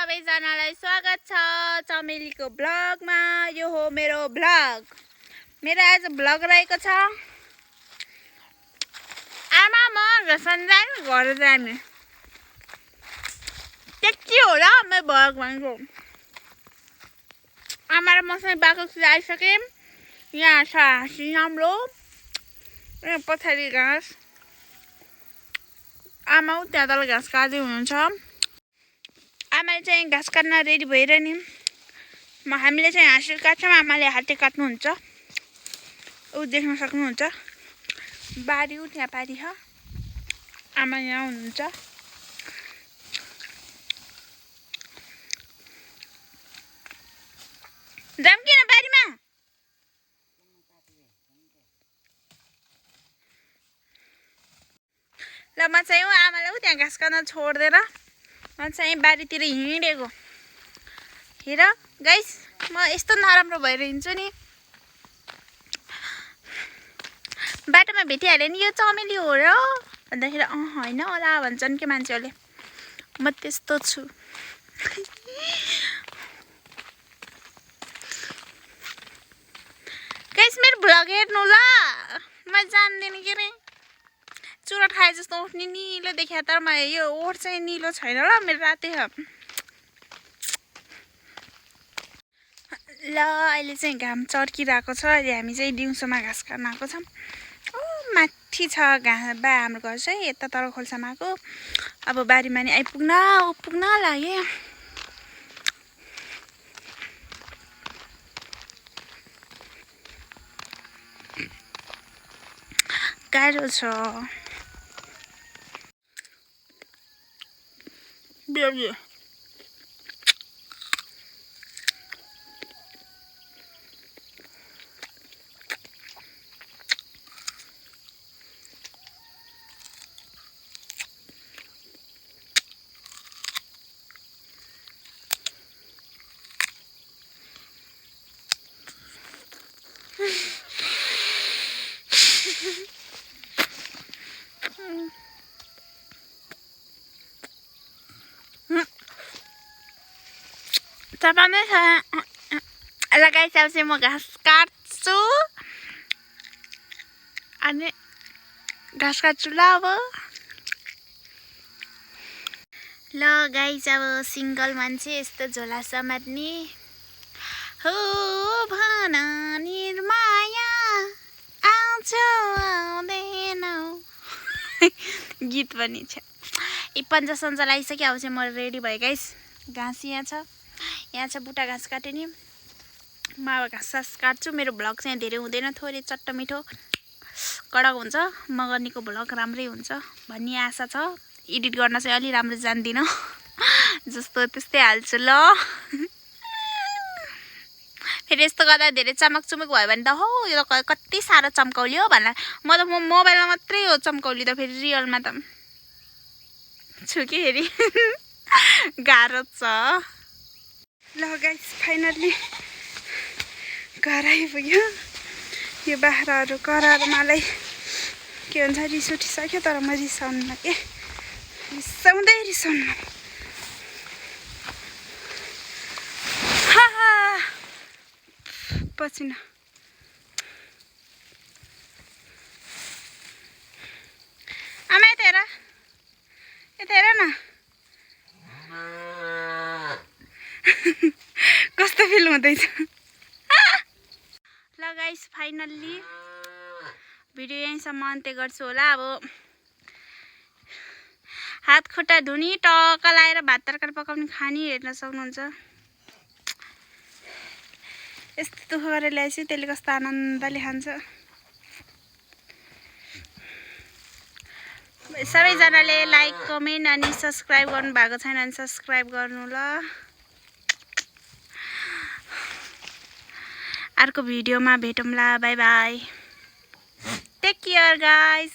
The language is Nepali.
सबैजनालाई स्वागत छ चमेलीको ब्लगमा। यो हो मेरो ब्लग। मेरो आज ब्लग रहेको छ। आमा म घरसन जाने घर जाने त्यति हो र मेरो ब्लग भनेको। आमा र मसँग बाटोतिर आइसकेँ। यहाँ छ हाँसी राम्रो पछाडि घाँस। आमा त्यहाँ तल घाँस काट्दै हुनुहुन्छ। आमाले चाहिँ घाँस काट्न रेडी भएर नि हामीले चाहिँ हाँसी काट्छौँ, आमाले हाते काट्नुहुन्छ। ऊ देख्न सक्नुहुन्छ बारी ऊ त्यहाँ पारी छ। आमा यहाँ हुनुहुन्छ। जाम किन बारीमा? ल म चाहिँ आमाले ऊ त्यहाँ घाँस काट्न छोडिदिएर म चाहिँ बारीतिर हिँडेको। हेर गाइस, म यस्तो नराम्रो भएर हिँड्छु नि। बाटोमा भेटिहाल्यो नि यो चमेली हो र भन्दाखेरि होइन होला भन्छन् के मान्छेहरूले। म त्यस्तो छु। गाइस मेरो भ्लग हेर्नु ल। म जान्दिनँ के रे चुरोट खाए जस्तो उठ्ने निलो देखिया, तर म यो ओठ चाहिँ निलो छैन ल, मेरो रातै हो। ल अहिले चाहिँ घाम चर्किरहेको छ। अहिले हामी चाहिँ दिउँसोमा घाँस काट्न आएको छौँ। माथि छ घाँस हाम्रो घर चाहिँ यता तल खोल्सामा आएको। अब बारीमा नि पुग्न लाग्यो। गाह्रो छ। तपाईँ लगाइसकेपछि म घाँस काट्छु। अनि घाँस काट्छु ल। अब ल गाइस, अब सिङ्गल मान्छे यस्तो झोला समात्ने हो भन निर्माया आउँछ आउँदैनौ गीत पनि छ। पन्जा सन्जा लगाइसक्यो। अब चाहिँ म रेडी भयो गाइस। घाँस यहाँ छ बुट्टा घाँस काटेँ नि। म अब घाँस सास काट्छु। मेरो भ्लग चाहिँ धेरै हुँदैन, थोरै चट्टो मिठो कडक हुन्छ। मगर्नीको भ्लग राम्रै हुन्छ भन्ने आशा छ। एडिट गर्न चाहिँ अलि राम्रो जान्दिनँ, जस्तो त्यस्तै हाल्छु ल। फेरि यस्तो गर्दा धेरै चमक भयो भने त हो यो त कति साह्रो चम्कौली हो भन्ला। म मोबाइलमा मात्रै हो चम्कौली त, फेरि रियलमा त छु कि फेरि गाह्रो छ। ल गाइस, फाइनल्ली घर आइपुग्यो। यो बाख्राहरू कराएर मलाई के भन्छ रिस उठिसक्यो। तर म रिसाउन्न के, रिसाउन्न। पसिना आमा यता हेर न कस्तो फिल हुँदैछ। ल गाइस, फाइनल्ली भिडियो यहीँसम्म अन्त्य गर्छु होला। अब हात खुट्टा धुनी टक्क लाएर भात तरकारी पकाउने खानी हेर्न सक्नुहुन्छ। यस्तो दुःख गरेर ल्याएछु, त्यसले कस्तो आनन्दले खान्छ। सबैजनाले लाइक कमेन्ट अनि सब्सक्राइब गर्नु भएको छैन भने सब्सक्राइब गर्नु ल। अर्को भिडियोमा भेटौँला। Bye bye, take care guys.